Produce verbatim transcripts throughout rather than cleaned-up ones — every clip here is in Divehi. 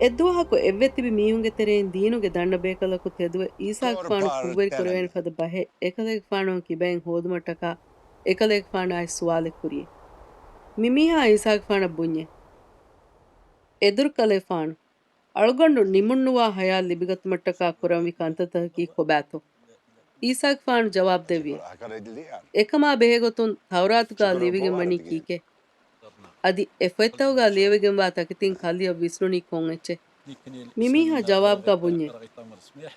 އެއްދުވަހަކު އެއްވެ ތިބި މީހުންގެ ތެރެއިން ދީނުގެ ދަންނަ ބޭކަލަކު ތެދުވެ، އީސާގެފާނު ކުށްވެރި ކުރެވޭނެ ފަދަ ބަހެއް އެކަލޭގެފާނު ކިބައިން ހޯދުމަށްޓަކާ އެކަލޭގެފާނާއި ސުވާލެއް ކުރިޔޭ. މި މީހާ އީސާގެފާނަށް ބުންޏޭ، އެދުރުކަލޭފާނު، އަޅުގަނޑު ނިމުންނުވާ ހަޔާތް ލިބިގަތުމަށްޓަކާ ކުރަންވީ ކަންތައްތަކަކީ ކޮބާތޯ؟ އީސާގެފާނު ޖަވާބު ދެއްވި، އެކަމާ ބެހޭގޮތުން ތައުރާތުގާ ލިޔެވިގެން ވަނީ ކީކޭ؟ އަދި އެ ފޮތްތަކުގާ ލިޔެވިގެންވާ ތަކެތިން ކަލެއަށް ވިސްނުނީ ކޮން އެއްޗެއް؟ މި މީހާ ޖަވާބުގާ ބުންޏޭ،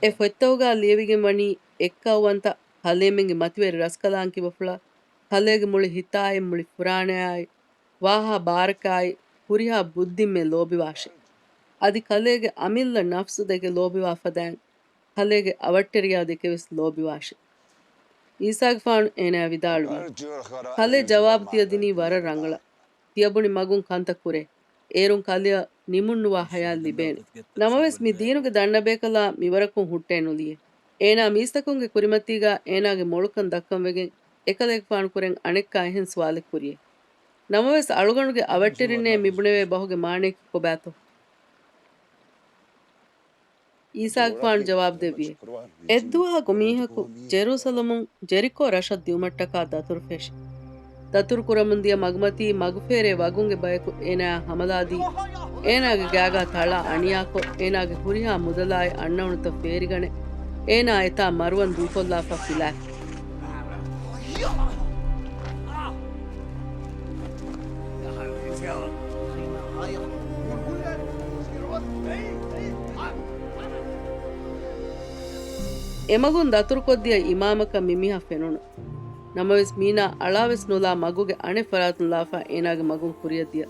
އެ ފޮތްތަކުގާ ލިޔެވިގެން ވަނީ އެއްކައުވަންތަ ކަލޭމެންގެ މަތިވެރި ރަސްކަލާނގެ ކިބަފުޅާ، ކަލޭގެ މުޅި ހިތާއި މުޅި ފުރާނަޔާއި ވާހާ ބާރަކާއި ހުރިހާ ބުއްދިންމެ ލޯބިވާށޭ. އަދި ކަލޭގެ އަމިއްލަ ނަފްސު ދެކެ ލޯބިވާ ފަދައިން، ކަލޭގެ އަވަށްޓެރިޔާ ދެކެވެސް ލޯބިވާށޭ. އީސާގެފާނު އޭނާ ވިދާޅުވި، ކަލޭ ޖަވާބު ތިޔަ ދިނީ ވަރަށް ރަނގަޅަށް. ތިޔަބުނި މަގުން ކަންތައް ކުރޭ. އޭރުން ކަލެއަށް ނިމުންނުވާ ހަޔާތް ލިބޭނެ. ނަމަވެސް މި ދީނުގެ ދަންނަބޭކަލާ މިވަރަކުން ހުއްޓައެއް ނުލިޔޭ. އޭނާ މީސްތަކުންގެ ކުރިމަތީގާ އޭނާގެ މޮޅުކަން ދައްކަން ވެގެން އެކަލޭގެފާނު ކުރެން އަނެއްކާ އެހެން ސުވާލެއް ކުރިޔޭ. ނަމަވެސް އަޅުގަނޑުގެ އަވަށްޓެރިންނޭ މި ބުނެވޭ ބަހުގެ މާނަޔަކީ ކޮބާތޯ؟ އީސާގެފާނު ޖަވާބު ދެއްވި، އެއްދުވަހަކު މީހަކު ޖެރޫސަލަމުން ޖެރިކޯ ރަށަށް ދިއުމަށްޓަކާ ދަތުރު ފެށި. ދަތުރު ކުރަމުން ދިޔަ މަގުމަތީ މަގުފޭރޭ ވަގުންގެ ބަޔަކު އޭނާއާ ހަމަލާދީ، އޭނާގެ ގާގާ ތަޅާ އަނިޔާކޮށް، އޭނާގެ ހުރިހާ މުދަލާއި އަންނައުނުތައް ފޭރިގަނެ، އޭނާ އެތާ މަރުވަން ދޫކޮށްލާފަ ފިލާފި. އެމަގުން ދަތުރުކޮށްދިޔަ އިމާމަކަށް މި މީހާ ފެނުނު. ނަމަވެސް މީނާ އަޅާވެސް ނުލާ މަގުގެ އަނެއް ފަރާތުން ލާފަ އޭނާގެ މަގުން ކުރިއަށް ދިޔަ.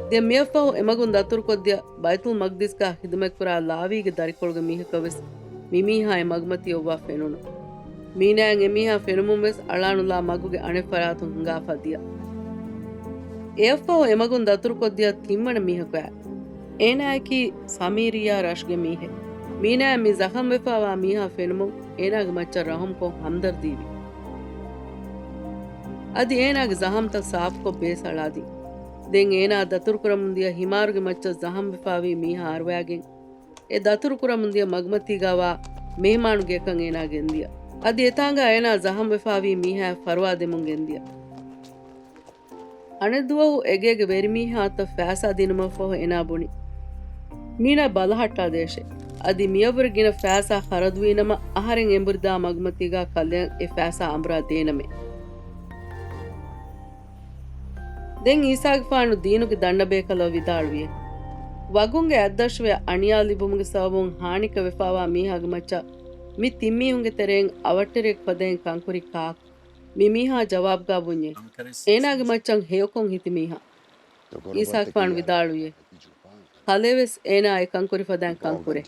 ދެން މިއަށްފަހު އެމަގުން ދަތުރުކޮށްދިޔަ ބައިތުލް މަގްދިސްގާ ޚިދުމަތްކުރާ ލާވީގެ ދަރިކޮޅުގެ މީހަކަށް ވެސް މި މީހާ އެ މަގުމަތީ އޮއްވާ ފެނުނު. މީނާއަށް އެ މީހާ ފެނުމުން ވެސް އަޅާނުލާ މަގުގެ އަނެއް ފަރާތުން ހިނގާފަ ދިޔަ. އެއަށްފަހު އެމަގުން ދަތުރުކޮށްދިޔަ ތިންވަނަ މީހަކު އައި. އޭނާއަކީ ސަމީރިއްޔާ ރަށުގެ މީހެއް. މީނާއަށް މި ޒަޚަމްވެފާވާ މީހާ ފެނުމުން އޭނާގެ މައްޗަށް ރަހުމްކޮށް ހަމްދަރްދީވި. އަދި އޭނާގެ ޒަހަމްތައް ސާފުކޮށް ބޭސް އަޅާދީ. ދެން އޭނާ ދަތުރުކުރަމުން ދިޔަ ހިމާރުގެ މައްޗަށް ޒަހަމްވެފާވީ މީހާ އަރުވައިގެން، އެ ދަތުރުކުރަމުން ދިޔަ މަގުމަތީގާވާ މެހެމާނު ގެއަކަށް އޭނާ ގެންދިޔަ. އަދި އެތާނގާ އޭނާ ޒަހަމްވެފާވީ މީހާއަށް ފަރުވާ ދެމުން ގެންދިޔަ. އަނެއްދުވަހު އެގޭގެ ވެރިމީހާއަށް ފައިސާ ދިނުމަށްފަހު އޭނާ ބުނި، މީނާ ބަލަހައްޓާދޭށޭ. އަދި މިއަށްވުރެ ގިނަ ފައިސާ ޚަރަދުވީނަމަ، އަހަރެން އެނބުރިދާ މަގުމަތީގާ ކަލެއަށް އެ ފައިސާ އަނބުރާ ދޭނަމޭ. ދެން އީސާގެފާނު ދީނުގެ ދަންނަބޭކަލަށް ވިދާޅުވިއޭ، ވަގުންގެ އަތްދަށުވެ އަނިޔާ ލިބުމުގެ ސަބަބުން ހާނިކަން ވެފާވާ މީހާގެ މައްޗަށް މި ތިން މީހުންގެ ތެރެއިން އަވަށްޓެރިއަކު ފަދައިން ކަންކުރީ ކާކު؟ މި މީހާ ޖަވާބުގާ ބުންޏޭ، އޭނާގެ މައްޗަށް ހެޔޮކޮށް ހިތި މީހާ. އީސާގެފާނު ވިދާޅުވިއޭ، ކަލޭވެސް އޭނާ އެ ކަންކުރި ފަދައިން ކަންކުރޭ.